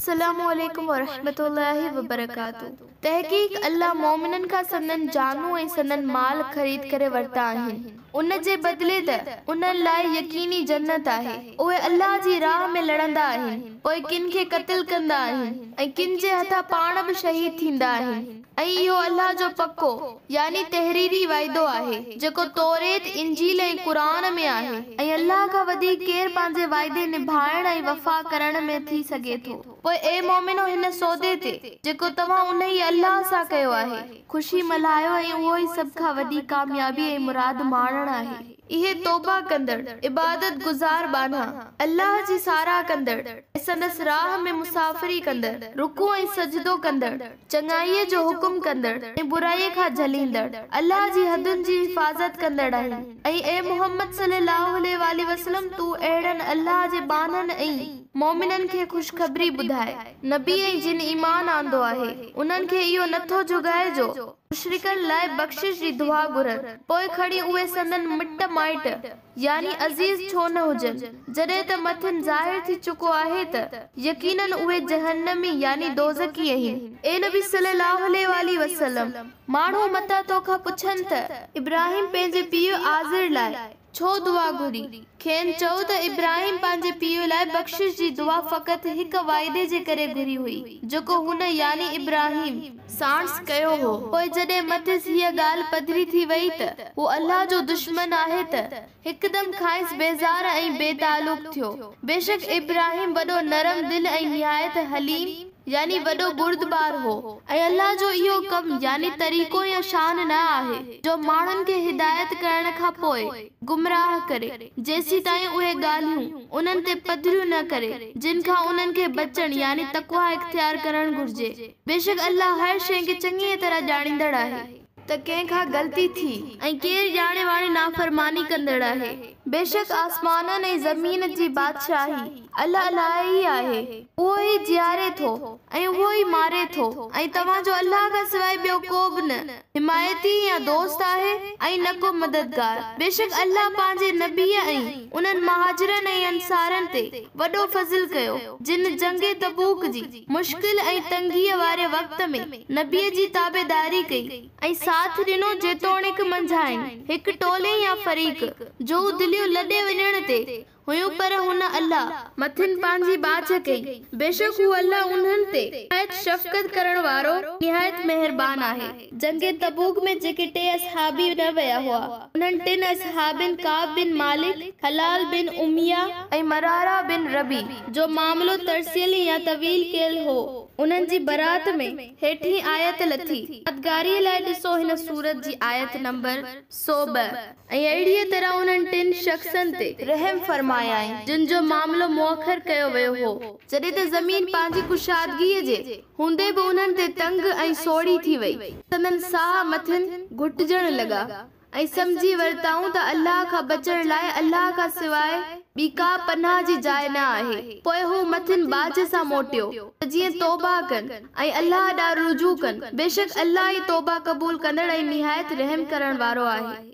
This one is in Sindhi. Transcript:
السلام عليڪم ورحمة الله وبرڪاته تحقيق الله مؤمنن کان سندن جانون ۽ سندن مال خريد ڪري ورتا آهن ان جي بدلي ته انهن لاء يقيني جنت آهي اهي الله جي راهه ۾ لڙندا آهن پوء ڪن کي قتل ڪندا آهن ۽ ڪن جي هٿان پاڻ به شهيد ٿيندا آهن ۽ اهو الله جو پڪو، يعني تحريري، وعدو آهي، جيڪو توريت، انجيل ۽ قرآن ۾ آهي ۽ الله کان وڌيڪ ڪير پنهنجي وعدي نڀائڻ ۽ وفا ڪرڻ ۾ ٿي سگهي ٿو. پوء اي مؤمنو هن سودي تي، جيڪو توهان انهيء الله سان ڪيو آهي، خوشي ملهايو ۽ اهو ئي سڀ کان وڏي ڪاميابي ۽ مراد ماڻڻ آهي. اهي توبه ڪندڙ، عبادت گذار ٻانها، الله جي ساراهه ڪندڙ ۽ سندس راهه ۾ مسافري ڪندڙ، رڪوع ۽ سجدو ڪندڙ، چڱائيء جو حڪم ڪندڙ ۽ برائيء کان جهليندڙ، الله جي حدن جي حفاظت ڪندڙ آهن ۽ اي محمد صلي الله عليه واٰله وسلم تون اهڙن الله جي ٻانهن ۽ مؤمنن کي خوشخبري ٻڌاء. نبي ۽ جن ايمان آندو آهي انهن کي اهو نٿو جڳائي جو مشرڪن لاء بخشش جي دعا گهرن، پوء کڻي اهي سندن مٽ مائٽ يعني عزيز ڇو نه هجن، جڏهن ته مٿن ظاهر ٿي چڪو آهي ته يقيناً اهي جهنمي يعني دوزخي آهن. اي نبي صلّي اللّٰه عليه واٰله وسلّم! ماڻهو متان توکان پڇن ته ابراهيم پنهنجي پيء آزر لاء ڇو دعا گهري؟ کين چئو ته ابراهيم پنهنجي پيء لاء بخشش جي دعا فقط هڪ وعدي جي ڪري گهري هئي، جيڪو هن، يعني ابراهيم، ساڻس ڪيو هو، پوء جڏهن مٿس هيء ڳالهه پڌري ٿي ويئي ته هو الله جو دشمن آهي ته هڪدم کانئس بيزار ۽ بي تعلق ٿيو. بيشڪ ابراهيم وڏو نرم دل ۽ نهايت حليم، يعني وڏو بردبار هو ۽ الله جو اهو ڪم يعني طريقو يا شان نه آهي جو ماڻهن کي هدايت ڪرڻ کان پوء گمراهه ڪري جيسيتائين اهي ڳالهيون انهن تي پڌريون نه ڪري جن کان انهن کي بچڻ يعني تقويٰ اختيار ڪرڻ گهرجي بيشڪ الله هر شيء کي چڱيء طرح ڄاڻيندڙ آهي. ته ڪنهن کان غلطي ٿي ۽ ڪير ڄاڻي واڻي نافرماني ڪندڙ آهي. بيشڪ آسمانن ۽ زمين جي بادشاهي الله لاء ئي آهي، اهو ئي جياري ٿو ۽ اهو ئي ماري ٿو ۽ توهان جو الله کان سواء ٻيو ڪو به نه حمايتي يا دوست آهي ۽ نه ڪو مددگار. بيشڪ الله پنهنجي نبيء ۽ انهن مهاجرن ۽ انصارن تي وڏو فضل ڪيو، جن جنگ تبوڪ جي. مشڪل ۽ تنگيء واري وقت ۾ نبيء جي تابعداري ڪئي ۽ ساٿ ڏنو جيتوڻيڪ منجهائن هڪ ٽولي يا فريق جون دليون لڏي وڃڻ تي هيون پر هن، الله، مٿن پنهنجي ٻاجهه ڪئي بيشڪ هو الله انهن تي نهايت شفقت ڪرڻ وارو نهايت مهربان آهي. جنگ تبوڪ ۾ جيڪي ٽي اصحابي نه ويا هئا انهن ٽن اصحابين ڪعب بن مالڪ، هلال بن اميه ۽ مراره بن ربيع جو معاملو ترسيل يا تاويل ڪيل هو، انهن جي برات ۾ هيٺين آيت لٿي. يادگاريء لاء ڏسو هن سورت جي آيت نمبر 102. ۽ اهڙيء طرح انهن ٽن شخصن تي رحم فرمايائين، جن جو معاملو مؤخر ڪيو ويو هو، جڏهن ته زمين پنهنجي ڪشادگيء جي هوندي به انهن تي تنگ ۽ سوڙهي ٿي وئي، سندن ساهه مٿن گهٽجڻ لڳا. ۽ سمجهي ورتائون ته الله کان بچڻ لاء الله کان سواء ٻي ڪا پناهه جي جاء نه آهي، پوء هو مٿن ٻاجهه سان موٽيو ته جيئن توبهه ڪن ۽ الله ڏانهن رجوع ڪن، بيشڪ الله ئي توبهه قبول ڪندڙ ۽ نهايت رحم ڪرڻ وارو آهي.